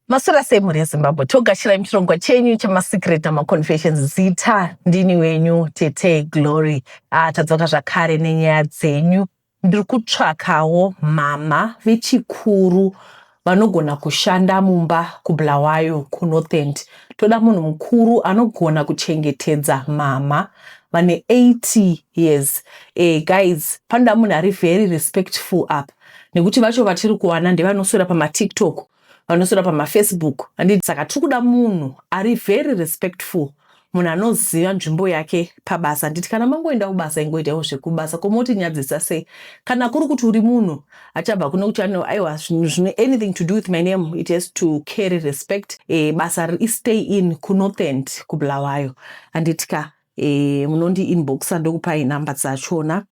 Maswera sei mhuri yeZimbabwe, togashirai muchirongwa chenyu chamasecret namaconfessions. Zita ndini wenyu Tete Glory. Ah, tadzoka zvakare nenyaya dzenyu. Ndiri kutsvakawo mama vechikuru vanogona kushanda mumba kuBulawayo kuNorth End. Toda munhu mukuru anogona kuchengetedza mama vane 80 years. Guys, panoda munhu ari very respectful apa nekuti vacho vatiri kuwana ndevanoswera pamaTikTok, vanoswera pamaFacebook, handiti? Saka tiri kuda munhu ari very respectful, munhu anoziva nzvimbo yake pabasa, handiti? Kana mangoenda kubasa, ingoitawo zvekubasa, komotinyadzisa sei? Kana kuri kuti uri munhu achabva kune kuti ano, aiwa, zvinhu zvine anything to do with my name, it has to carry respect. Basa istay in kuNorth End kuBulawayo, handiti ka? Munondi inboxa, ndokupai nhamba dzachona.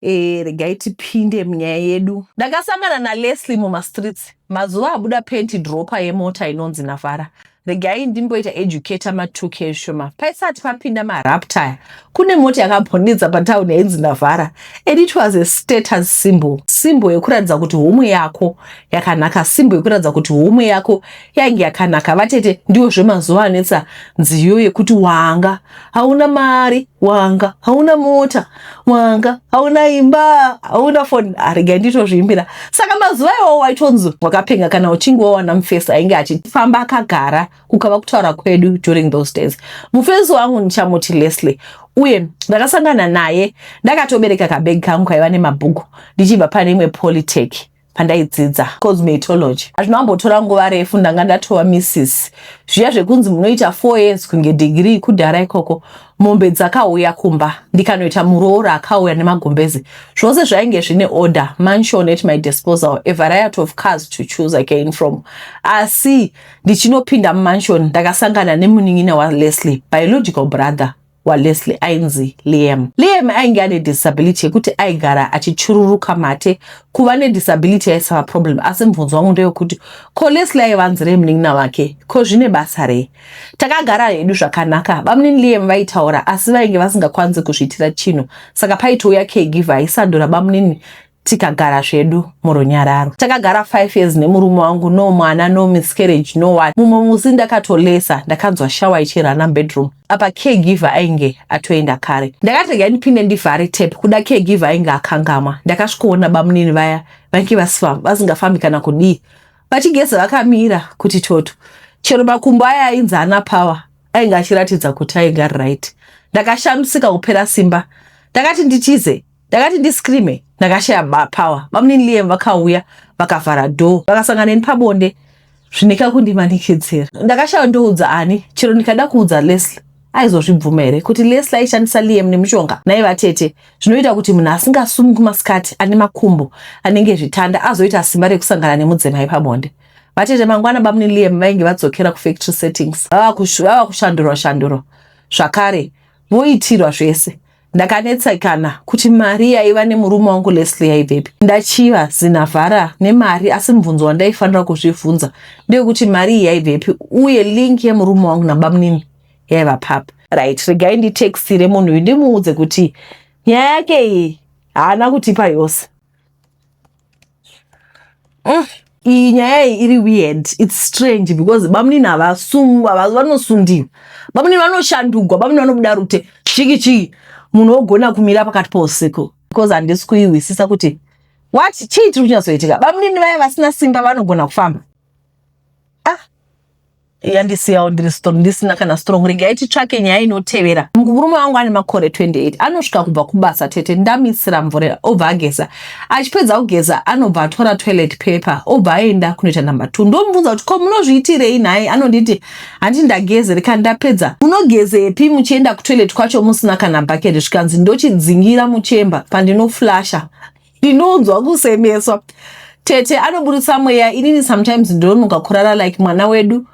Regai tipinde munyaya yedu. Ndakasangana naLeslie mumastreets mazuva abuda panty dropper yemota inonzi Navara. Regai ndimboita educator ma2K shoma. Paisati papinda maRaptor, kune mota yakabhonedza patauni yainzi Navara, and it was a status symbol, symbol yekuratidza kuti homwe yako yakanaka, symbol yekuratidza kuti homwe yako yainge yakanaka. Vatete, ndiwo zvemazuva anetsa nziyo yekuti wanga hauna mari, wanga hauna mota, wanga hauna imba, hauna foni. Regai nditozviimbira. Saka mazuva iwawo waitonzi wakapenga kana uchinge wawana mufesi ainge achifamba akagara, kukava kutaura kwedu during those days. Mufesi wangu ndichamuti Leslie, uye ndakasangana naye ndakatobereka kabhegi kangu kaiva nemabhuku ndichibva pane imwe polytech pandaidzidza cosmetology. Hazvinombotora nguva refu, ndanga ndatova missis. Zviya zvekunzi munoita 4 years kunge degree, kudhara ikoko. Mombe dzakauya kumba, ndikanoita muroora akauya nemagumbezi, zvose zvainge zvine order, mansion at my disposal, a variety of cars to choose again from. Asi ndichinopinda mumansion, ndakasangana nemunin'ina waLeslie, biological brother waLeslie ainzi Liam. Liam ainge ane disability yekuti aigara achichururuka mate. Kuva nedisability yaisava problem, asi mubvunzo wangu ndeyekuti ko Leslie aivanzirei munin'ina wake? Ko zvine basa rei? Takagara hedu zvakanaka. Bamunini Liam vaitaura, asi vainge vasingakwanisi kuzviitira chinhu, saka paitouya caregiver aisandura bamunini, tikagara zvedu murunyararo. Takagara 5 years nemurume wangu, no mwana, no miscarriage, no what. Mumwe musi ndakatolesa, ndakanzwa shower ichirana bedroom. Apa caregiver ainge atoenda kare. Ndakati regai ndipinde ndivhare tap, kuda caregiver ainge akangamwa. Ndakasvikoona bamunini vaya vainge vasingafambi kana kudii, vachigeza vakamira kuti toto. Chero makumbo aya ainzi ana power ainge achiratidza kuti ainge ari right. Ndakashamisika kupera simba. Ndakati nditize, ndakati ndiscreame, ndakashaya power. Bamunini Liam vakauya, vakavhara door, vakasangana neni pabonde zvineka kundimanikidzira. Ndakashaya ndoudza ani? Chero ndikada kuudza Leslie, aizozvibvuma here kuti Leslie aishandisa Liam nemushonga? Nai vatete, zvinoita kuti munhu asingasumuki masikati, ane makumbo anenge zvitanda, azoita simba rekusangana nemudzimai pabonde? Vatete, mangwana bamunini Liam vainge vadzokera kufactory settings, vava kushandurwa shandurwa zvakare, voitirwa zvese. Ndakanetsekana kuti mari yaiva nemurume wangu Leslie yaibvepi. Ndachiva zinavhara nemari, asi mubvunzo wandaifanira kuzvibvunza ndeyekuti mari iyi yaibvepi, uye link yemurume wangu nabamunini yaiva papi? Right, regai nditextire munhu uyu, ndimuudze kuti nyaya yake iyi haana kutipa yose. Iyi nyaya iyi iri weird, it's strange, because bamunini vanosundiwa, bamunini vanoshandugwa, bamunini vanobuda rute, chiki chiki, munhu wogona kumira pakati pousiku, because handisi kuihwisisa kuti what, chii chiri kunyatsoitika. Bamunini vaya vasina simba vanogona kufamba. Ah, yandisiyawo ndiri strong, ndisina kana strong. Regai titsvake nyaya inotevera. Murume wangu ane makore 28. Anosvika kubva kubasa, tete, ndamisira mvura, obva ageza. Achipedza kugeza, anobva atora toilet paper, obva aenda kunoita number 2. Ndomubvunza kuti ko munozviitirei nhai? Anonditi, "Handiti ndagezere kana ndapedza?" Munogezepi muchienda kutoilet kwacho musina kana bucket? Zvikanzi, "Ndochidzingira muchemba pandinoflasha." Ndinonzwa kusemeswa, tete. Anoburitsa mweya. Inini sometimes ndinonoka kurara, like mwana wedu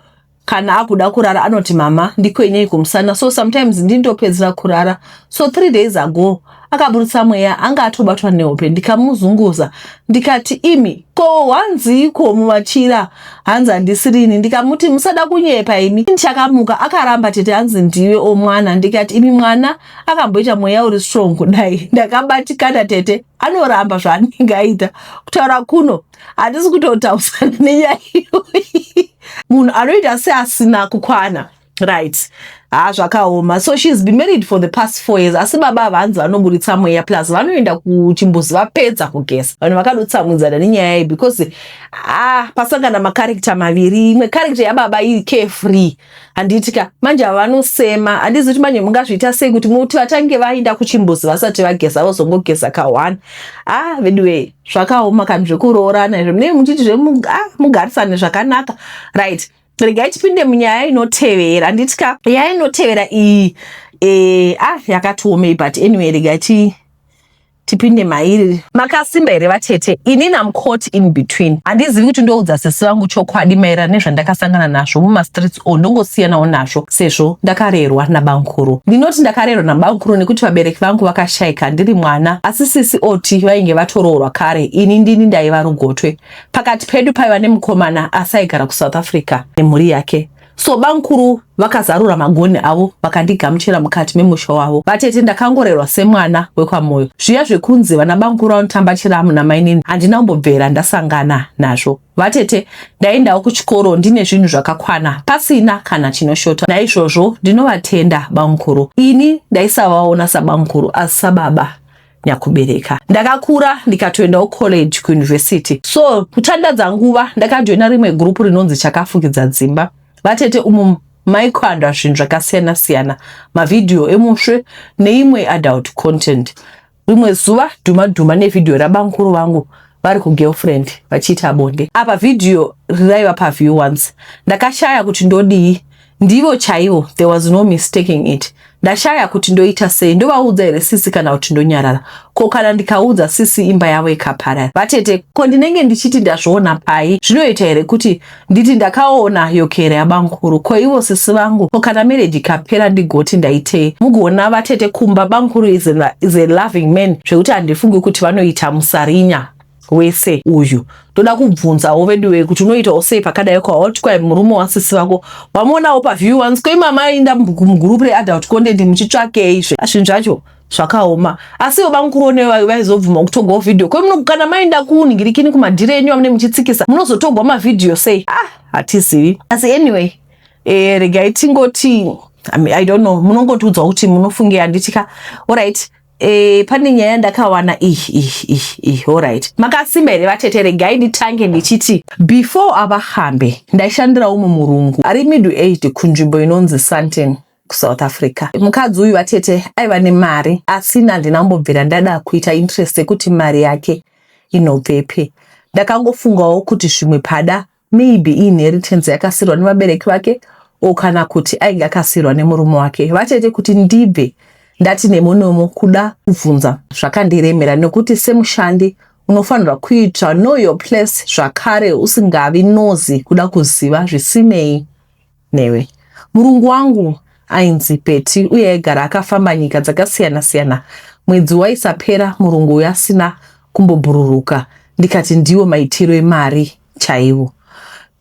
kana akuda kurara anoti, "Mama, ndikwenyei kumusana." So sometimes ndindopedzera kurara. So 3 days ago Akaburitsa mweya anga atobatwa nehope ndikamuzunguza ndikati imi ko wanziiko mumachira hanzi handisirini ndikamuti musada kunyepa imi ndichakamuka akaramba tete hanzi ndiwe omwana ndikati imi mwana akamboita mweya uri strong kudai ndakabatikana tete anoramba zvaanenge aita kutaura kuno handisi kutotausana nenyaya iyoyi munhu anoita seasina kukwana right ha zvakaoma so she's been married for the past 4 years asi baba vanzi vanoburitsa mweya plus vanoenda kuchimbuzi vapedza kugeza vanhu vakadotsamwidzana nenyaya iyi because ah pasangana macharacter maviri imwe character yababa iri carefree handiti ka manje ava vanosema handizi kuti manje mungazviita sei kuti muti vatange vaenda kuchimbuzi vasati vageza vozongogeza ka1 ah veduwe zvakaoma kana zvekuroorana izvo munenge muchiti zvemugarisane ah, zvakanaka right regai tipinde munyaya inotevera handiti ka nyaya inotevera iyi e, ah yakatiomei but anyway regai ti tipinde mairi makasimba here vatete inini am caught in between handizivi kuti ndoudza sisi vangu chokwadi maererano nezvandakasangana nazvo mumastreets o ndongosiyanawo nazvo sezvo ndakarerwa nabankuru ndinoti ndakarerwa nabankuru nekuti vabereki vangu vakashayika ndiri mwana asi sisi oti vainge vatoroorwa kare ini ndini ndaiva rugotwe pakati pedu paiva nemukomana asi aigara kusouth africa nemhuri yake so bankuru vakazarura magoni avo vakandigamuchira mukati memusha wavo vatete ndakangorerwa semwana wekwamoyo zviya zvekunzi vana bankuru vanotamba chiramu namainini handina kumbobvera ndasangana nazvo vatete ndaendawo kuchikoro ndine zvinhu zvakakwana pasina kana chinoshota naizvozvo ndinovatenda bankuru ini ndaisavaona sabankuru asi sababa nyakubereka ndakakura ndikatoendawo college kuuniversity so kutandadza nguva ndakajoina rimwe gurupu rinonzi chakafukidza dzimba vatete umu maikwanda zvinhu zvakasiyana siyana mavhidhiyo emusve neimwe adult content rimwe zuva dhuma dhuma nevhidhiyo rabankuru vangu vari kugirlfriend vachiita bonde apa vhidhiyo raiva paview once ndakashaya kuti ndodii ndivo chaivo there was no mistaking it ndashaya kuti ndoita sei ndovaudza here sisi kana kuti ndonyarara ko kana ndikaudza sisi imba yavo ikaparara vatete ko ndinenge ndichiti ndazviona pai zvinoita here kuti nditi ndakaona yokera yabankuru ko ivo sisi vangu ko kana marriage ikapera ndigoti ndaitei mugoona vatete kumba bankuru is a, is a loving man zvekuti handifungi kuti vanoita musarinya wese uyu ndoda kubvunzawo veduwe kuti unoitawo sei pakadai kwaoti kwai murume wasisi vako wamuonawo paview once ko imama ainda mugurupu readult content muchitsvakei zve zvinhu zvacho zvakaoma asi ivo bamukuru one vaizobvuma kutogwawo vhidhiyo ko muno kana maenda kunhingirikini kumadhiri enyu amune muchitsikisa munozotogwa mavhidhiyo sei ah hatizivi asi anyway e, regai tingoti I, mean, i don't know munongotiudzawo kuti munofunge handitika alright E, pane nyaya yandakawana iyi iyi iyi iyi alright makasimba here vatete regai nditange ndichiti before avahambe ndaishandira umwe murungu ari middle aged kunzvimbo inonzi Sandton kusouth africa mukadzi uyu vatete aiva nemari asina handina kumbobvira ndada kuita interest yekuti mari yake inobvepi ndakangofungawo kuti zvimwe pada maybe inheritance yakasirwa nevabereki vake o kana kuti ainge akasirwa nemurume wake vatete kuti ndibve ndati nemunomo kuda kubvunza zvakandiremera nekuti semushandi unofanirwa kuita know your place zvakare usingavi nosy kuda kuziva zvisinei newe murungu wangu ainzi Betty uye aigara akafamba nyika dzakasiyana-siyana mwedzi waisapera murungu uyu asina kumbobhururuka ndikati ndiwo maitiro emari chaiwo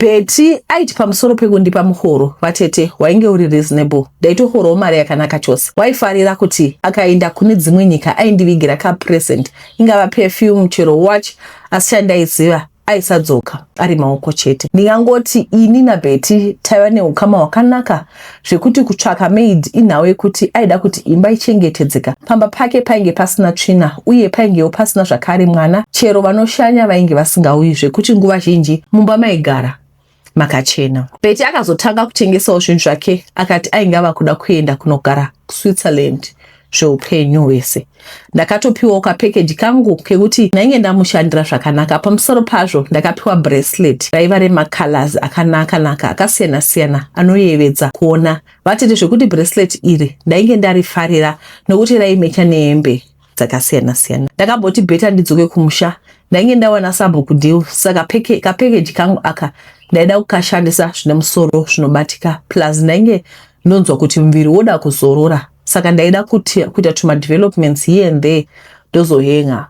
Betty aiti pamusoro pekundipa muhoro vatete wainge uri reasonable ndaitohorawo mari yakanaka chose waifarira kuti akaenda kune dzimwe nyika aindivigira kapresent ingava perfume chero watch asi chandaiziva aisadzoka ari maoko chete ndingangoti ini naBetty taiva neukama hwakanaka zvekuti kutsvaka maid inhau yekuti aida kuti imba ichengetedzeka pamba pake painge pasina tsvina uye paingewo pasina zvakare mwana chero vanoshanya vainge vasingauyi zvekuti nguva zhinji mumba maigara makachena Betty akazotanga kutengesawo zvinhu zvake akati ainge ava kuda kuenda kunogara kuswitzerland zveupenyu hwese ndakatopiwawo kapackage kangu kekuti ndainge ndamushandira zvakanaka pamusoro pazvo ndakapiwa bracelet raiva remacolors akanaka naka akasiyana siyana anoyevedza kuona vatete zvekuti bracelet iri ndainge ndarifarira nokuti raimecha nehembe dzakasiyana siyana ndakamboti better ndidzoke kumusha ndainge ndawana sabhuku deal saka kapackage kangu aka ndaida kukashandisa zvine musoro zvinobatika plus ndainge ndonzwa kuti muviri woda kuzorora Saka ndaida kuti kuita tumadevelopments here and there, ndozohenga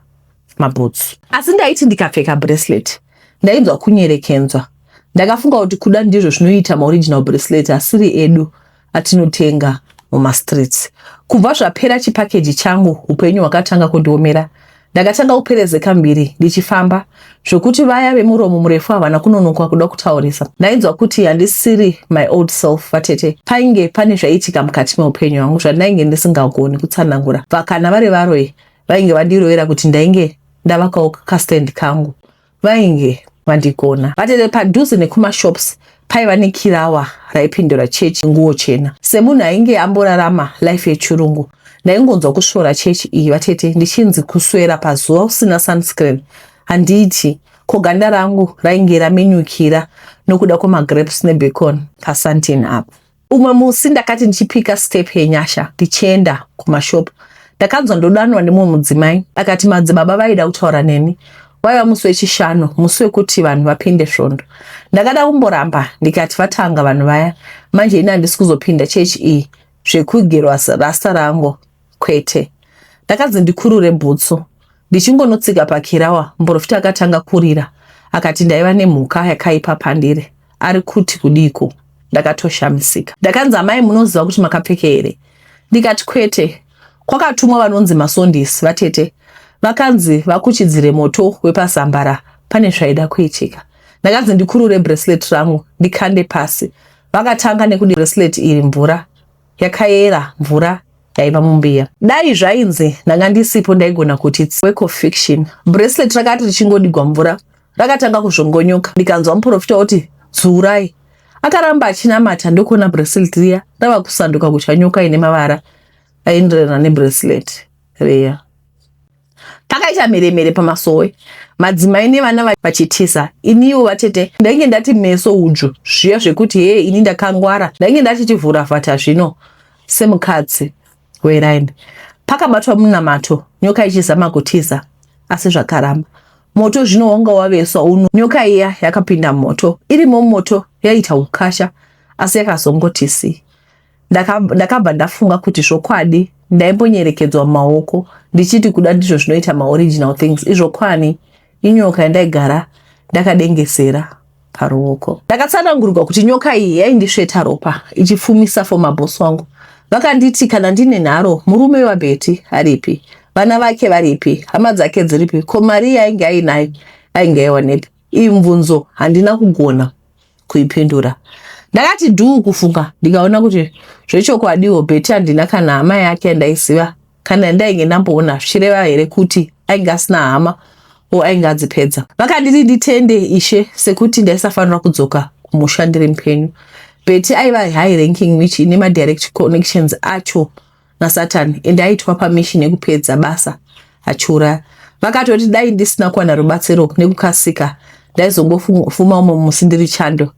mabhutsu. Asi ndaiti ndikapfeka bracelet ndainzwa kunyerekenzwa. Ndakafunga kuti kuda ndizvo zvinoita maoriginal bracelet asiri edu atinotenga mumastreets. Kubva zvapera chipakeji changu, upenyu hwakatanga kundiomera. Ndakatanga kuperezeka mbiri ndichifamba, zvokuti vaya vemuromo murefu havana kunonoka kuda kutaurisa. Ndainzwa kuti handisiri my old self, vatete. Painge pane zvaiitika mukati meupenyu hwangu zvandainge ndisingagoni kutsanangura. Bva kana vari varoyi vainge vandirovera kuti ndainge ndavakawo kastand kangu, vainge vandigona. Vatete, padhuze nekumashops paiva nekirawa raipindura chechi nguo chena. Semunhu ainge amborarama life yechirungu, ndaingonzwa kusvora chechi iyi, vatete, ndichinzi kuswera pazuva usina sunscreen handiiti. Ko ganda rangu rainge ramenyukira nokuda kwemagrapes nebacon pasantin apo. Umwe musi ndakati ndichipika step yenyasha ndichienda kumashopu, ndakanzwa ndodanwa nemumwe mudzimai akati madzibaba vaida kutaura neni. Waiva musi weChishanu, musi wekuti vanhu vapinde svondo. Ndakada kumboramba ndikati vatanga vanhu vaya manje, ini handisi kuzopinda chechi iyi, zvekugerwa rasta rangu kwete. Ndakanzi ndikurure bhutsu. Ndichingonotsika pakirawa, muprofita akatanga kurira akati ndaiva nemhuka yakaipa pandiri. Ari kuti kudiko? Ndakatoshamisika. Ndakanzi, amai, munoziva kuti makapfeke here? Ndikati kwete. Kwakatumwa vanonzi masondisi, vatete, vakanzi vakuchidzire moto wepazambara, pane zvaida kuitika. Ndakanzi ndikurure bracelet rangu ndikande pasi. Vakatanga nekudi bracelet iri mvura yakayera, mvura yaiva mumbiya. Dai zvainzi ndanga ndisipo ndaigona kuti it's work of fiction. Bracelet rakati richingodigwa mvura rakatanga kuzvongonyoka, ndikanzwa muprofita oti dzurai. Akaramba achinamata ndokuona bracelet riya rava kusanduka kutya nyoka ine mavara aienderana nebracelet riya. Pakaita mheremhere pamasowe, madzimai nevana vachitiza. Iniwo, vatete, ndainge ndati meso udyu zviya zvekuti hee ini ndakangwara, ndainge ndati chivhuravhata zvino semukadzi weraini. Pakabatwa munamato, nyoka ichizama kutiza asi zvakaramba. Moto zvino wanga waveswa uno, nyoka iya yakapinda moto. Irimo mumoto yaiita ukasha asi yakazongoti si. Ndakabva ndafunga kuti zvokwadi ndaimbonyerekedzwa mumaoko ndichiti kuda ndizvo zvinoita maoriginal things. Izvokwani inyoka yandaigara ndakadengesera paruoko. Ndakatsanangurirwa kuti nyoka iyi yaindisveta ropa ichipfumisa former boss wangu. Vakanditi kana ndine nharo, murume waBetty aripi? Vana vake varipi? Hama dzake dziripi? Ko mari yainge ainayo ainge aiwanepi? Iyi mubvunzo handina kugona kuipindura. Ndakati dhuu kufunga ndikaona kuti zvechokwadiwo Betty handina kana hama yake yandaiziva kana yandainge ndamboona, zvichireva here kuti ainge asina hama o ainge adzipedza? Vakanditi nditende Ishe sekuti ndaisafanira kudzoka kumusha ndiri mupenyu. Betty aiva high ranking witch ine madirect connections acho naSatan and aitwa pamission yekupedza basa achiuraya. Vakatoti dai ndisina kuwana rubatsiro nekukasika ndaizongofuma umwe musi ndiri chando,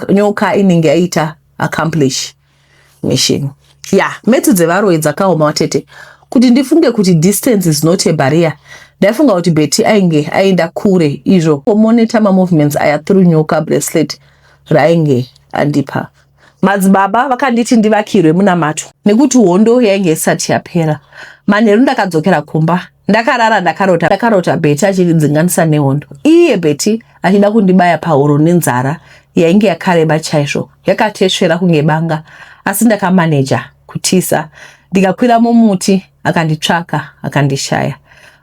nyoka inenge yaita accomplish mission. Ya, metsi dzevaroyi dzakaoma, watete. Kuti ndifunge kuti distance is not a barrier, ndaifunga kuti Betty ainge aenda kure izvo monitor mamovements aya through nyoka bracelet raainge andipa. Madzibaba vakanditi ndivakirwe munamato nekuti hondo yainge isati yapera. Manheru ndakadzokera kumba, ndakarara ndakarota. Ndakarota Betty achindidzinganisa nehondo, iye Betty achida kundibaya pahuro nenzara yainge yakareba chaizvo, yakatesvera kunge banga, asi ndakamaneja kutiza ndikakwira mumuti. Akanditsvaka akandishaya.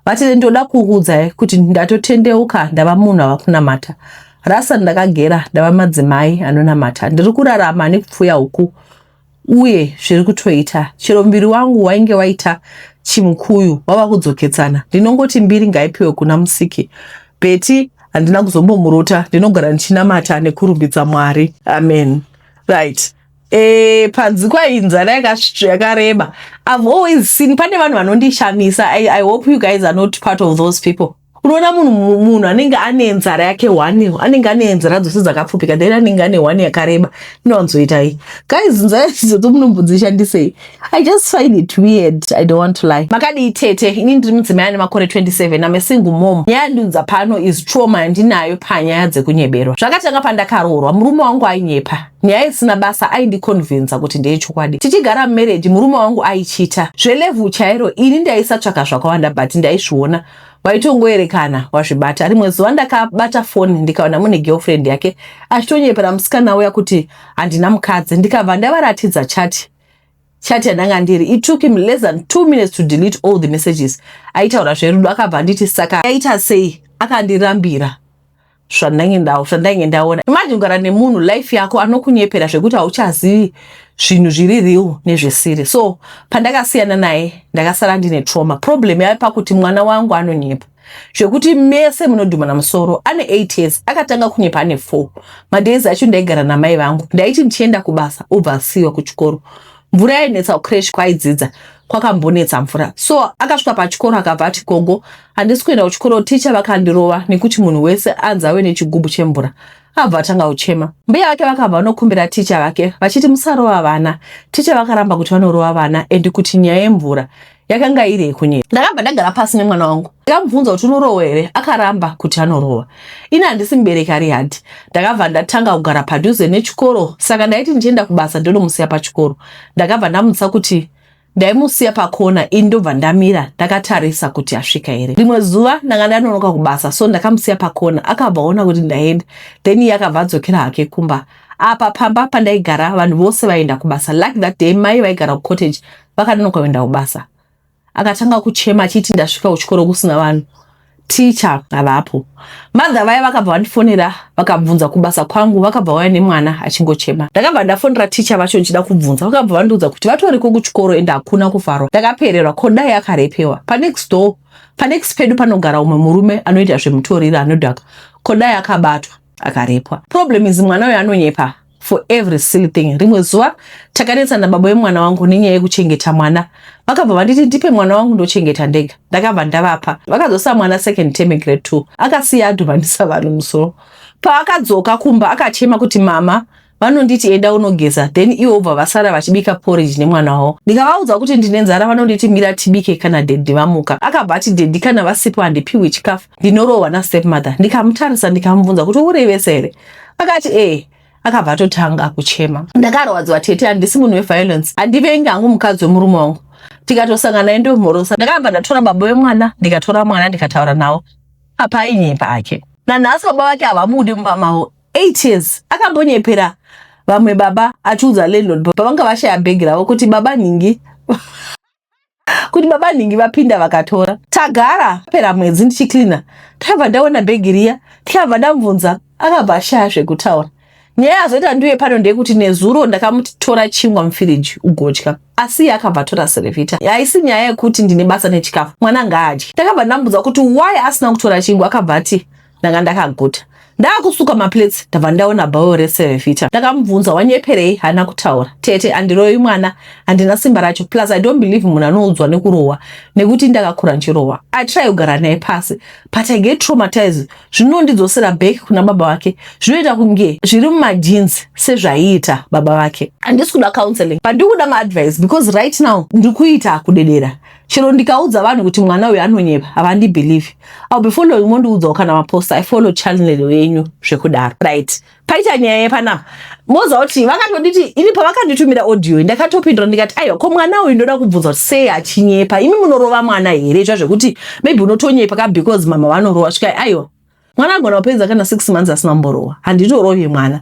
Vatete, ndoda kukuudzai kuti ndatotendeuka, ndava munhu ava kunamata. Rasa ndakagera, ndava madzimai anonamata. Ndiri kurarama nekupfuya huku uye zviri kutoita. Chero muviri wangu wainge waita chimukuyu wava kudzoketsana. Ndinongoti mbiri ngaipiwe kuna Musiki. Betty handina kuzombomurota, ndinogara ndichinamata nekurumbidza Mwari. Amen. Right. Panzi kwai nzara yakareba. I've always seen pane vanhu vanondishamisa. I hope you guys are not part of those people. Unoona munhu anenge ane nzara yake one, anenge ane nzara dzose dzakapfupika, then anenge ane one yakareba. Inowanzoita iyi, guys, nzara idzodzo munombodzishandisei? I just find it weird, I don't want to lie. Makadii tete? Ini ndiri mudzimai ane makore 27, am a single mom. Nyaya yandinzwa pano is trauma yandinayo panyaya dzekunyeberwa. Zvakatanga pandakaroorwa. Murume wangu ainyepa. Nyaya isina basa aindiconvinza kuti ndeyechokwadi. Tichigara mumarriage murume wangu aichita zvelevel chairo, ini ndaisatsvaka zvakawanda but ndaizviona waitongoerekana wazvibata. Rimwe zuva ndakabata foni ndikaona mune girlfriend yake achitonyepera musikana uya kuti handina mukadzi, ndikabva ndavaratidza chat chat yandanga ndiri. It took him less than 2 minutes to delete all the messages. Aitaura zverudo, akabva anditi saka aita sei, akandirambira zvandainge ndaona. Imagine kugara nemunhu life yako anokunyepera zvekuti hauchazivi zvinhu zviri real nezvisiri. So pandakasiyana naye ndakasara ndine trauma. Problem yaiva pakuti mwana wangu anonyepa zvekuti mese munodhumana musoro. Ane 8 years, akatanga kunyepa ane 4. Madays acho ndaigara namai vangu. Ndaiti ndichienda kubasa obva asiyiwa kuchikoro. Mvura yainetsa kucreche kwaidzidza, kwakambonetsa mvura. So akasvika pachikoro akabva ati, "Gogo, handisi kuenda kuchikoro, ticha vakandirova nekuti munhu wese anzi ave nechigubhu chemvura." Abva atanga kuchema. Mbuya vake vakabva vanokumbira ticha vake vachiti musarova vana. Ticha vakaramba kuti vanorova vana and kuti nyaya yemvura yakanga iri yekunyepa. Ndakabva ndagara pasi nemwana wangu, ndikamubvunza kuti unorohwa here. Akaramba kuti anorohwa. Ini handisi mubereki ari hard. Ndakabva ndatanga kugara padhuze nechikoro, saka ndaiti ndichienda kubasa ndonomusiya pachikoro. Ndakabva ndamutsa kuti ndaimusiya pakona, ini ndobva ndamira ndakatarisa kuti asvika here. Rimwe zuva ndanga ndanonoka kubasa, so ndakamusiya pakona. Akabva aona kuti ndaenda, then iye akabva adzokera hake kumba. Apa pamba pandaigara vanhu vose vaienda kubasa. Like that day mai vaigara kucottage vakanonoka kuenda kubasa. Akatanga kuchema achiti ndasvika kuchikoro kusina vanhu, ticha havapo. Mother vaya vakabva vandifonera vakabvunza kubasa kwangu, vakabva vauya nemwana achingochema. Ndakabva ndafonera ticha vacho ndichida kubvunza, vakabva vandiudza kuti vatoriko kuchikoro ende hakuna kuvharwa. Ndakapererwa, ko dai akarepewa? Panext door, panext pedu panogara umwe murume anoita zvemutoriro anodhaka. Ko dai akabatwa akarepwa? Problem is mwana uyo anonyepa for every silly thing. Rimwe zuva takanetsana nababa vemwana wangu nenyaya yekuchengeta mwana. Vakabva vanditi ndipe mwana wangu ndochengeta ndega. Ndakabva ndavapa. Vakadzosa mwana second term grade 2. Akasiya adhuvanisa vanhu musoro. Paakadzoka kumba akachema kuti mama vanonditi enda unogeza, then ivo ubva vasara vachibika porridge nemwana wavo. Ndikavaudza kuti ndine nzara, vanonditi mira tibike kana daddy vamuka. Akabva ati daddy kana vasipo handipiwi chikafu, ndinorohwa nastepmother. Ndikamutarisa ndikamubvunza kuti urevese here. Akati ee. Akabva atotanga kuchema. Ndakarwadziwa tete, handisi munhu weviolence. Handivengi hangu mukadzi wemurume wangu, tikatosangana indomhorosa. Ndakabva ndatora baba vemwana, ndikatora mwana, ndikataura navo. Apa ainyepa ake. Nanhasi baba vake havamudi mumba mavo. 8 years. Akambonyepera vamwe baba achiudza landlord pavanga vashaya bhegi ravo kuti baba nhingi vapinda vakatora. Tagara pera mwedzi ndichiklina, ndakabva ndaona bhegi riya. Ndikabva ndamubvunza, akabva ashaya zvekutaura. Nyaya yazoita ndiuye pano ndeyekuti nezuro ndakamuti tora chingwa mufiriji ugotya, asi iye akabva atora Cerevita. Haisi nyaya yekuti ndine basa nechikafu, mwana ngaadye. Ndakabva ndamubvunza kuti why asina kutora chingwa. Akabva ati ndanga ndakaguta. Ndaakusuka maplates, ndabva ndaona bowl reCerevita. Ndakamubvunza wanyeperei, haana kutaura. Tete, handirovi mwana, handina simba racho. Plus I don't believe munhu anoudzwa nekurohwa, nekuti ndakakura nchirohwa. I try kugara naye pasi but I get traumatized. Zvinondidzosera back kuna baba vake, zvinoita kunge zviri mumagenes sezvaiita baba vake. Handisi kuda counseling but ndiri kuda maadvice, because right now ndiri kuita kudedera. Chero ndikaudza vanhu kuti mwana uyu anonyepa, havandibelieve. I'll be following, mondiudzawo kana maposta. I follow channel yenyu zvekudaro. Right, paita nyaya yepanapa. Moza kuti vakatonditi ini pavakanditumira audio ndakatopindura ndikati aiwa, ko mwana uyu ndoda kubvunza kuti sei achinyepa. Imi munorova mwana here zva zvekuti maybe unotonyepa ka because mama vanorova? Svikai aiwa, mwana agona kupedza kana 6 months asina kumborohwa. Handitorovi mwana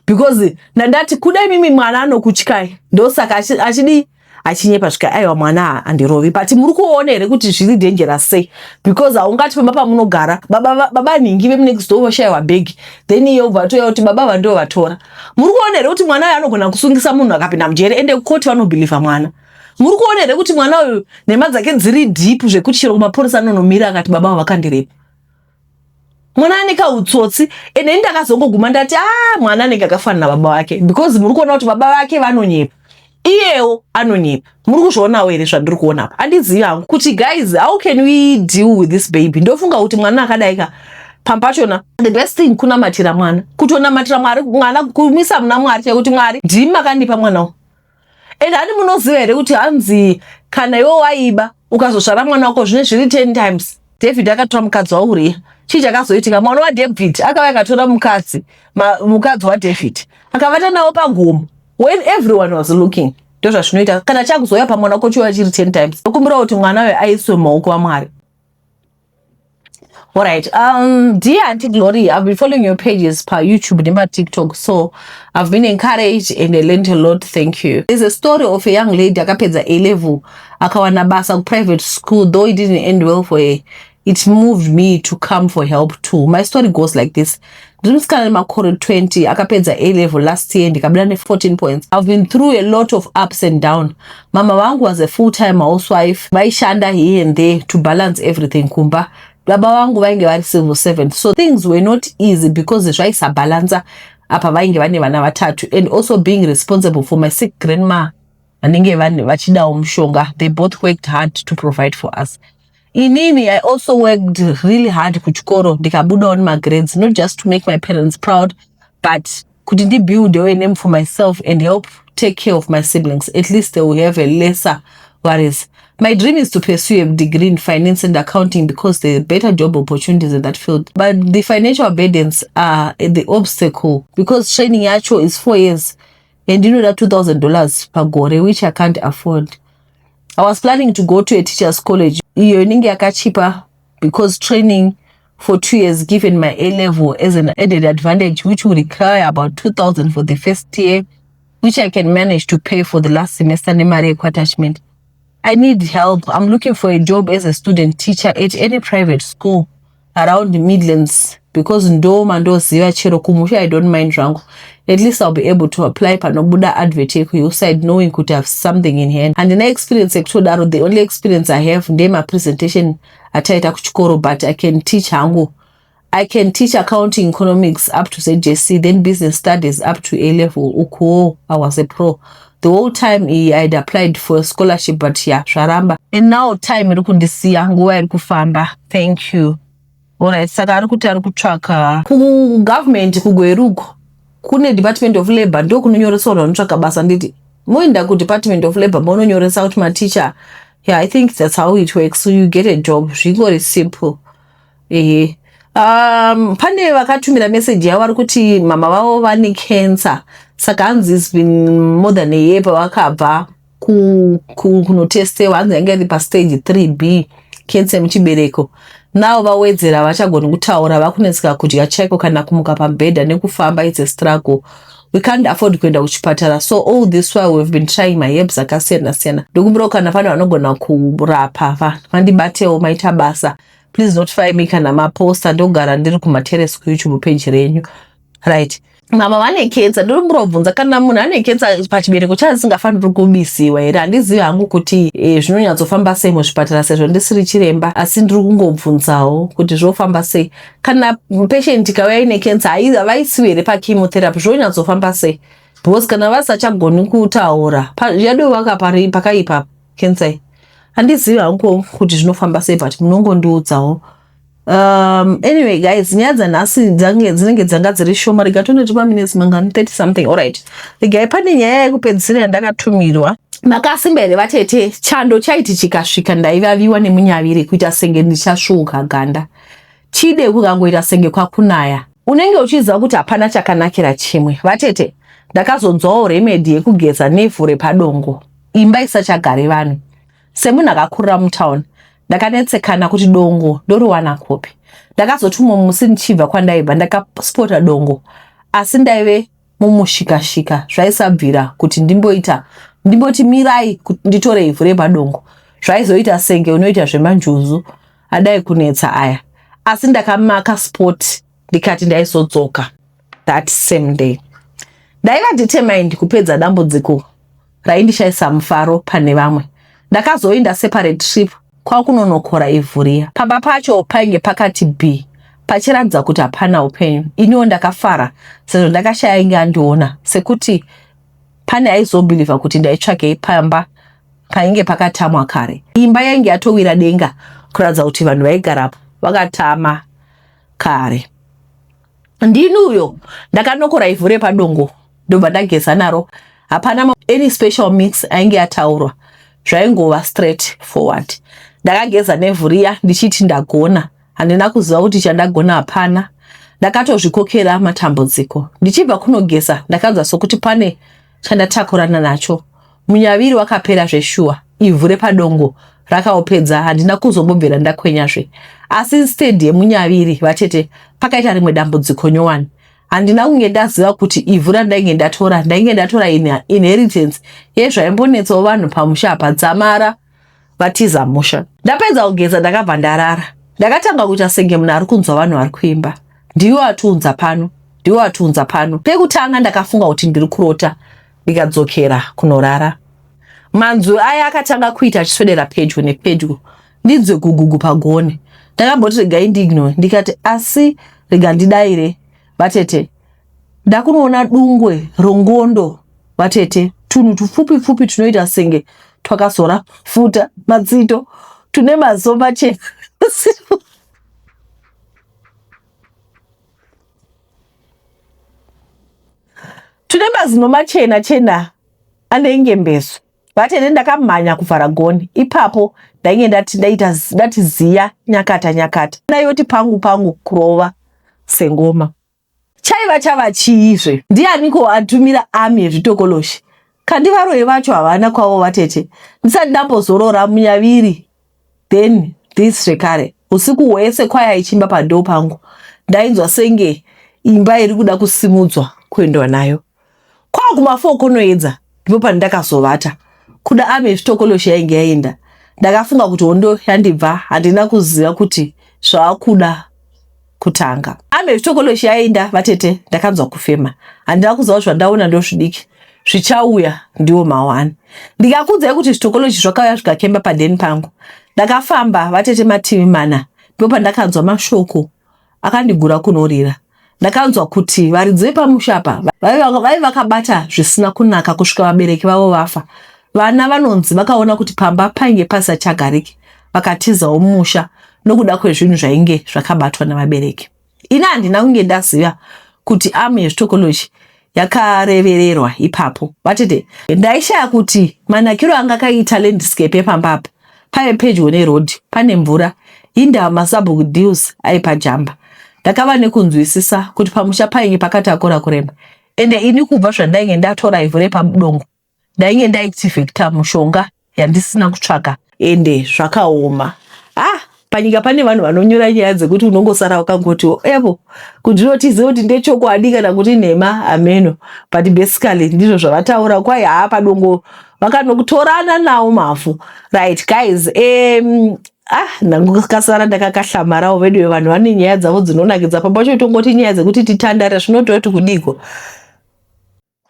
because ndandati kuda imimi mwana anokutyai, ndosaka achidii achinyepa. Svika aiwa, mwana handirovi, but muri kuona here kuti zviri dangerous sei? Because haungati pamba pamunogara baba, baba nhingi vemunext door voshayiwa bhegi, then iye ubva atoya kuti baba vandivo vatora. Muri kuona here kuti mwana uyu anogona kusungisa munhu akapinda mujere, ende koti vanobhilivha mwana? Muri kuona here kuti mwana uyu nhema dzake dziri deep zvekuti chero kumapurisa anonomira akati baba vakandirepa? Mwana ane kautsotsi. Ende ini ndakazongoguma ndati a ah, mwana anenge akafanana baba vake, because muri kuona kuti baba vake vanonyepa, iyewo anonyepa. Muri kuzvionawo here zvandiri kuona apa? Handizivi hangu kuti guys, how can we deal with this baby? Ndofunga kuti mwana akadai ka pambachona the best thing kunamatira mwana, kutonamatira Mwari mwana, kumisa muna Mwari chekuti Mwari ndimi makandipa mwana uyu. And hani munoziva here kuti hanzi kana iwe waiba ukazozvara mwana wako zvine zviri 10 times? David akatora mukadzi waUriya. Chii chakazoitika? Mwana waDavid akauya akatora mukadzi, mukadzi waDavid akavata nawo pagomo when everyone was looking. Ndozvazvinoita kana chakuzouya pamwana wako, chiuya chiri 10 times. Tokumbira kuti mwana uyo aiswe mumaoko aMwari. All right. Dear Auntie Glory, I've been following your pages per YouTube and TikTok, so I've been encouraged and I learned a lot. Thank you. There's a story of a young lady akapedza A level, akawana basa ku private school, though it didn't end well for her. It moved me to come for help too. My story goes like this. Ndiri musikana nemakore 20, akapedza A level last year, ndikabuda ne14 points. I've been through a lot of ups and down. Mama vangu was a full-time housewife, vaishanda here and there to balance everything kumba. Baba vangu vainge vari civil servant, so things were not easy because zvaisabhalansa. Apa vainge vane vana vatatu and also being responsible for my sick grandma vanenge vachidawo mushonga. They both worked hard to provide for us. Inini, I also worked really hard kuchikoro, ndikabudawo nemagrades, not just to make my parents proud, but kuti ndibuildewo a name for myself and help take care of my siblings. At least they will have a lesser worries. My dream is to pursue a degree in finance and accounting because there are better job opportunities in that field, but the financial burdens are the obstacle because training yacho is 4 years and inoda $2000 pagore, which I can't afford. I was planning to go to a teacher's college, iyo inenge yakachipa, because training for 2 years, given my A level as an added advantage, which will require about 2000 for the first year, which I can manage to pay for the last semester nemari attachment. I need help. I'm looking for a job as a student teacher at any private school around the Midlands because ndo mandoziva. Chero kumusha, I don't mind zvangu. At least I'll be able to apply panobuda advert yekuhillside, knowing kuti have something in hand. Handina experience yekutodaro. The only experience I have ndemapresentation ataita kuchikoro, but I can teach hangu. I can teach accounting, economics up to ZJC, then business studies up to A level. Ukuwo I was a pro. The whole time I'd applied for a scholarship, but yeah, zvaramba, and now time iri kundisiya, nguva iri kufamba. Thank you. Alright, saka ari kuti ari kutsvaka kugovernment kuGweruko kune Department of Labour, ndo kunonyoresa vanhu vanotsvaka basa. Nditi moenda kuDepartment of Labour, mononyoresa kuti maticha. Yeah, I think that's how it works, so you get a job. Zvingori simple, ehe. Pane vakatumira meseji yavo, vari kuti mama vavo vane cancer, saka hanzi it's been more than a year pavakabva kunotestewa, hanzi yange iri pastage 3B, cancer yemuchibereko. Navo vawedzera, vachagoni kutaura, vakunetseka kudya chaiko, kana kumuka pamubhedha nekufamba it's a struggle. We can't afford kuenda kuchipatara, so all this while we've been trying maherbs akasiyana siyana. Ndokumbirawo kana pane vanogona kurapa, vandibatewo. Maita basa. Please notify me kana maposta. Ndogara ndiri kumateresi kuYouTube page renyu. Right, mama vane kensa. Ndiri kubvunza, kana munhu ane kensa pachibereko chasingafaniri kubisiwa here? Handizivi hangu kuti zvinonyatsofamba sei muzvipatara sezvo ndisiri chiremba, asi ndiri kungobvunzawo kuti zvinofamba sei kana patient ikauya ine kensa, havaisiwi here pachemotherapy? Zvinonyatsofamba sei? Because kana vasachagoni kutaura, yadovaka pakaipa kensa iyi. Handizivi hangu kuti zvinofamba sei, but munongondiudzawo. Anyway guys, nyaya dzanhasi dzinenge dzanga dziri shoma. Rega tondoti maminutes mangani? 30 something. Alright, regai, pane nyaya yekupedzisira yandakatumirwa. Makasimba here vatete? Chando chaiti chikasvika, ndaivaviwa nemunyaviri kuita senge ndichasvuuka ganda. Chide kukangoita senge kwakunaya, unenge uchiziva kuti hapana chakanakira chimwe. Vatete, ndakazonzwawo remedy yekugeza nevhu repadongo imba isachagare vanhu. Semunhu akakurira mutauni, ndakanetsekana kuti dongo ndoriwana kupi. Ndakazoti umwe musi ndichibva kwandaibva, ndakaspota dongo, asi ndaive mumushikashika, zvaisabvira kuti ndimboita ndimboti mirai kuti nditore ivhu repadongo. Zvaizoita senge unoita zvemanjuzu adai kunetsa aya. Asi ndakamaka spot, ndikati ndaizodzoka that same day. Ndaiva determined kupedza dambudziko raindishayisa mufaro pane vamwe. Ndakazoenda separate trip kwakunonokora ivhu riya. Pamba pacho painge pakati b pachiratidza kuti hapana upenyu. Iniwo ndakafara sezvo ndakashaya inge andiona, sekuti pane aizobhilivha kuti ndaitsvagei pamba painge pakatamwa kare. Imba yainge yatowira denga kuratidza kuti vanhu vaigarapo vakatama kare. Ndini uyo ndakanokora ivhu repadongo, ndobva ndageza naro. Hapana any special mix ainge ataurwa, zvaingova straight forward. Ndakageza nevhu riya ndichiti ndagona. Handina kuziva kuti chandagona hapana. Ndakatozvikokera matambudziko. Ndichibva kunogeza ndakanzwa sokuti pane chandatakurana nacho. Munyaviri wakapera zveshuwa, ivhu repadongo rakaupedza handina kuzombobvira ndakwenyazve. Asi instead yemunyaviri vatete pakaita rimwe dambudziko nyowani. Handina kunge ndaziva kuti ivhu randainge ndatora ndainge ndatora inheritance yezvaimbonetsawo vanhu pamusha apa dzamara vatiza musha. Ndapedza kugeza ndakabva ndarara. Ndakatanga kuita senge munhu ari kunzwa vanhu vari kuimba. Ndiwe watiunza pano, ndiwe watiunza pano. Pekutanga ndakafunga kuti ndiri kurota ndikadzokera kunorara. Manzwi aya akatanga kuita achiswedera pedyo nepedyo ndinzwe gugugu pagoni. Ndakamboti regai ndiignore ndikati asi rega ndidaire vatete. Ndakunoona dungwe rongondo vatete, tunhu tupfupi pfupi tunoita senge twakazora futa matsito tune maziso machena tune mazino machena chena anenge mbesu vatete ndakamhanya kuvhara goni ipapo ndainge ndati ndaita ndati ziya nyakata nyakata ndayoti pangu pangu kurova sengoma Chaiva chava chiizve? Ndianiko atumira army yezvitokoloshi? Kandi varoyi vacho havana kwavo vatete. Ndisati ndambozorora munyaviri then this zvekare. Usiku hwese kwaya ichimba padoor pangu. Ndainzwa senge imba iri kuda kusimudzwa kuendwa nayo. Kwakuma 4 kunoedza ndipo pandakazovata. Kuda army yezvitokoloshi yainge yaenda. Ndakafunga kuti hondo yandibva handina kuziva kuti zvavakuda kutanga. Ame zvitokoloshi yaenda vatete ndakanzwa kufema. Handina kuziva kuti zvandaona ndozvidiki. Zvichauya ndiwo mawani. Ndikakuudzai kuti zvitokoloshi zvakauya zvikakemba padeni pangu. Ndakafamba vatete mativi mana ndipo pandakanzwa mashoko akandigura kunorira. Ndakanzwa kuti varidzi vepamusha apa vaiva vakabata zvisina kunaka kusvika vabereki vavo vafa. Vana vanonzi vakaona kuti pamba painge pasisachagariki vakatizawo musha nokuda kwezvinhu zvainge zvakabatwa navabereki. Ini handina kunge ndaziva kuti arm yezvitokoloshi yakarevererwa ipapo. Vatete, ndaishaya kuti manakiro anga akaita landscape yepamba apa paive pedyo neroad pane mvura hindava masabhuku deals aipajamba. Ndakava nekunzwisisa kuti pamusha painge pakatakura kurema ende ini kubva zvandainge ndatora ivhu repadongo ndainge ndaactivecta mushonga yandisina kutsvaka ende zvakaoma ah panyika pane vanhu vanonyora nyaya dzekuti unongosara wakangoti evo kuti unotizive kuti ndechokwadi kana kuti nhema hameno but basically ndizvo zvavataura kwai haa padongo vakanokutorana nawo mavhu right guys um, ah ndangokasara ndakakahlamarawo veduwe vanhu vane nyaya dzavo dzinonakidza pamba pacho tongoti nyaya dzekuti titandare zvinototi kudiko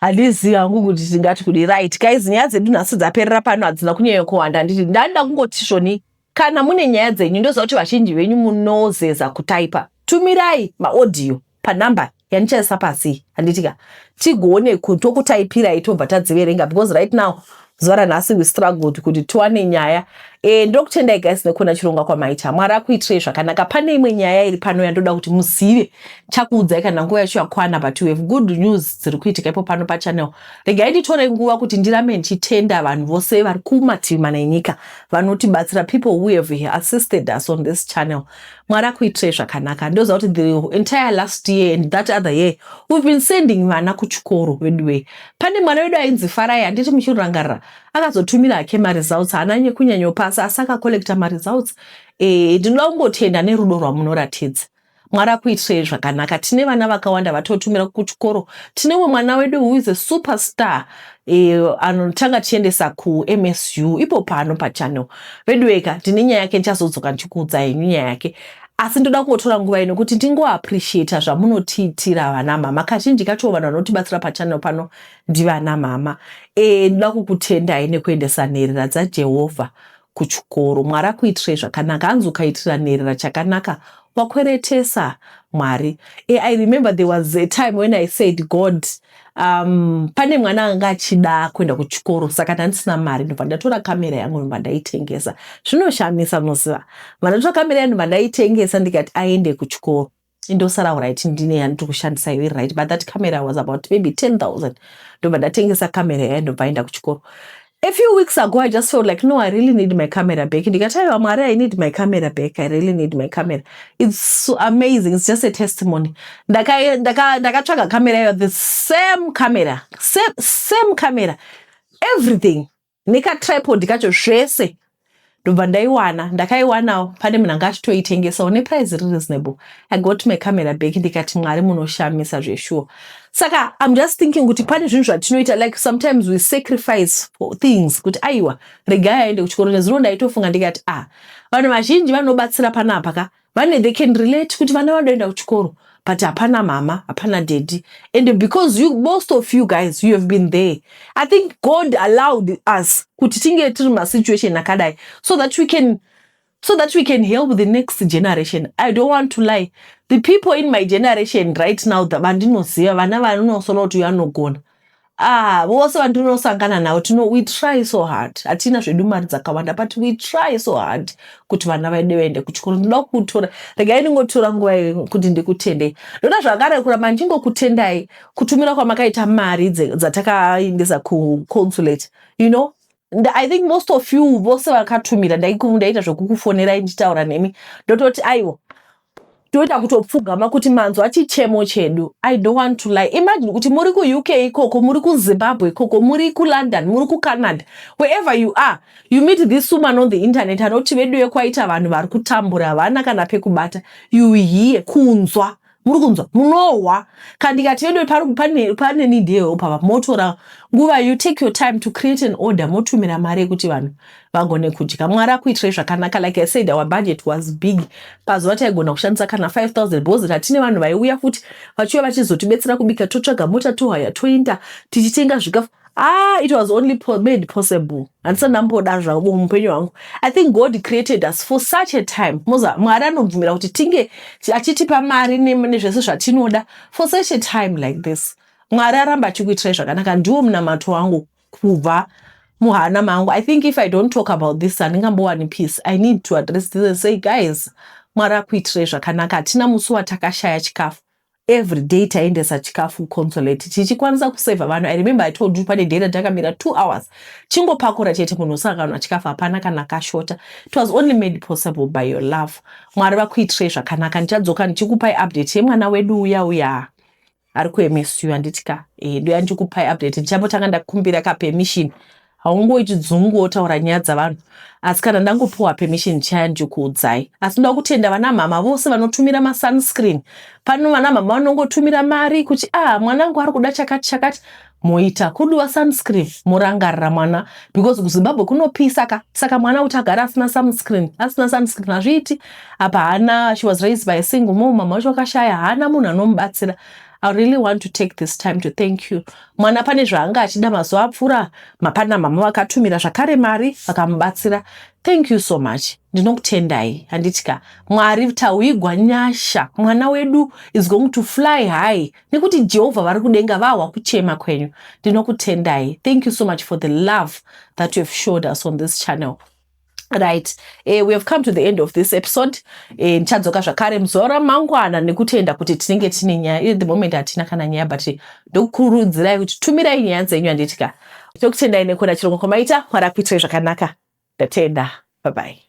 Handizivi hangu kuti tingati kudii. Right guys, nyaya dzedu nhasi dzaperera pano hadzina kunyanya kuwanda handiti. Ndanda kungoti svoni kana mune nyaya dzenyu ndoziva kuti vazhinji venyu munozeza kutaipa. Tumirai maaudio panumber yandichaisa pasi handiti ka tigone tokutaipirai tobva tadziverenga because right now zuva ranhasi we struggled kuti tiwane nyaya e, ndokutendai guys nekuona chirongwa kwamaita mwari akuitirei zvakanaka pane imwe nyaya iri pano yandoda kuti muzive chakuudzai kana nguva yacho yakwana but we have good news dziri kuitika ipo pano pachannel regai nditore nguva kuti ndirambe ndichitenda vanhu vose vari kumativi mana enyika vanotibatsira people who have assisted us on this channel mwari akuitirei zvakanaka ndoziva kuti the entire last year and that other year we've been sending vana kuchikoro veduwee Pane mwana wedu ainzi Farai handiti muchirangarira akazotumira hake maresults haana kunyanyopasa asi akacollecta maresults e, ndinoda kungotenda nerudo rwamunoratidza mwari akuitirei zvakanaka tine vana vakawanda vatotumira kuchikoro tine umwe mwana wedu who is a superstar e, anotanga tichiendesa kumsu ipo pano pachannel veduweka ndine nyaya yake ndichazodzoka ndichikuudzai henyu nyaya yake asi ndoda kungotora nguva ino kuti ndingoappreciata zvamunotiitira vana mama kazhinji kacho vanhu vanotibatsira pachannel pano ndivana mama e, ndoda kukutendai nekuendesa nherera dzajehovha kuchikoro mwari akuitirei zvakanaka hanzi ukaitira nherera chakanaka wakweretesa mwari e, i remember there was a time when i said god um, pane mwana anga achida kuenda kuchikoro saka ndandisina mari ndobva ndatora kamera yangu ndobva ndaitengesa zvinoshamisa unoziva bva ndatora kamera yangu ndobva ndaitengesa ndikati aende kuchikoro indosara right ndine yandiri kushandisa iyo right but that camera was about maybe 10000 ndobva ndatengesa kamera yayo ndobva aenda kuchikoro. A few weeks ago, I just felt like, no, I really need my camera back. Ndikati, aiwa Mwari, I need my camera back. I really need my camera. It's so amazing. It's just a testimony. Ndakatsvaga camera iyo, the same camera, same camera, everything, nekatripod kacho, zvese. Ndobva ndaiwana, ndakaiwanawo. Pane munhu anga achitoitengesawo neprice iri reasonable. I got my camera back. Ndikati, Mwari munoshamisa zveshuwa. Saka I'm just thinking kuti pane zvinhu zvatinoita, like sometimes we sacrifice for things kuti aiwa, regai aende kuchikoro. Nezuro ndaitofunga ndikati, ah, vanhu vazhinji vanobatsira panapa ka, vane, they can relate kuti vana vanoenda kuchikoro but hapana mama, hapana daddy. And because you, most of you guys, you have been there. I think God allowed us kuti tinge tiri masituation akadai so that we can help the next generation. I don't want to lie, the people in my generation right now vandinoziva, vana vanosola kuti uyu anogona, ah, vose vandinosangana navo tino, we try so hard. Hatina zvedu mari dzakawanda, but we try so hard kuti vana vedu vaende kuchikoro. Ndinoda kutora, regai ndingotora nguva iyo kuti ndikutendei. Ndoda zvakare kuramba ndingokutendai kutumira kwamakaita mari dzatakaendesa kuconsulate. I think most of you vose vakatumira, ndaita zvekukufonerai ndichitaura nemi, ndototi aiwa, toita kutopfugama kuti manzwa chichemo chedu. I don't want to lie. Imagine kuti muri kuUK ikoko, muri kuZimbabwe ikoko, muri kuLondon, muri kuCanada, wherever you are, you meet this woman on the internet anoti veduye, kwaita vanhu vari kutambura, havana kana pekubata. You hear, kunzwa, muri kunzwa, munohwa. Kana ndikati vedu pane need yehope apa, motora nguva, you take your time to create an order, motumira mari yekuti vanhu vagone kudya. Mwari akuitirai zvakanaka. Like I said, our budget was big. Pazuva taigona kushandisa kana 5000 because hatine vanhu vaiuya futi, vachiuya vachizotibetsera kubika, totsvaga mota, tohaya, toenda tichitenga zvikafu. Ah, it was only made possible. Handisati ndamboda zvangu muupenyu hwangu. I think God created us for such a time. Moza Mwari anobvumira kuti tinge achitipa mari nezvese zvatinoda for such a time like this. Mwari aramba achikuitirai zvakanaka. Ndiwo munamato wangu kubva muhana mangu. I think if I don't talk about this, handingambowani peace. I need to address this and say, guys, Mwari akuitirai zvakanaka. Hatina musi watakashaya chikafu. Every day taendesa chikafu consulate, tichikwanisa kusevha vanhu. I remember I told you, pane day ratakamira 2 hours, chingopakura chete, munhu usakanwa chikafu, hapana kana kashota. It was only made possible by your love. Mwari vakuitirai zvakanaka. Ndichadzoka ndichikupai update yemwana wedu uya uya ari kuMSU, handiti ka? E, ndoya ndichikupai update. Ndichambotanga ndakumbira kapermission. Haungoiti dzungu wotaura nyaya dzavanhu, asi kana ndangopiwa permission, ndichaya ndichikuudzai. Asi ndoda kutenda vana mama vose vanotumira masunscreen pano. Vana mama vanongotumira mari kuti, ah, mwanangu ari kuda chakati chakati, moita kudiwa sunscreen, morangarira mwana, because kuZimbabwe kunopisa ka. Saka mwana kuti agara asina sunscreen, asina sunscreen, hazviiti. Apa haana, she was raised by a single mom, mama wacho akashaya, haana munhu anomubatsira. I really want to take this time to thank you. Mwana pane zvaanga achida mazuva apfuura, mapana mama vakatumira zvakare mari vakamubatsira. Thank you so much. Ndinokutendai, handiti ka? Mwari tawigwa nyasha. Mwana wedu is going to fly high nekuti Jehovha vari kudenga vahwa kuchema kwenyu. Ndinokutendai. Thank you so much for the love that you have showed us on this channel. Right, we have come to the end of this episode. Ndichadzoka zvakare muzuva ramangwana nekutenda kuti tinenge tine nyaya. At the moment hatina kana nyaya, but ndokukurudzirai kuti tumirai nyaya dzenyu, handiti ka? Tokutendai nekuona chirongwa kwamaita. Mwari akuitirai zvakanaka. Ndatenda. Bye bye.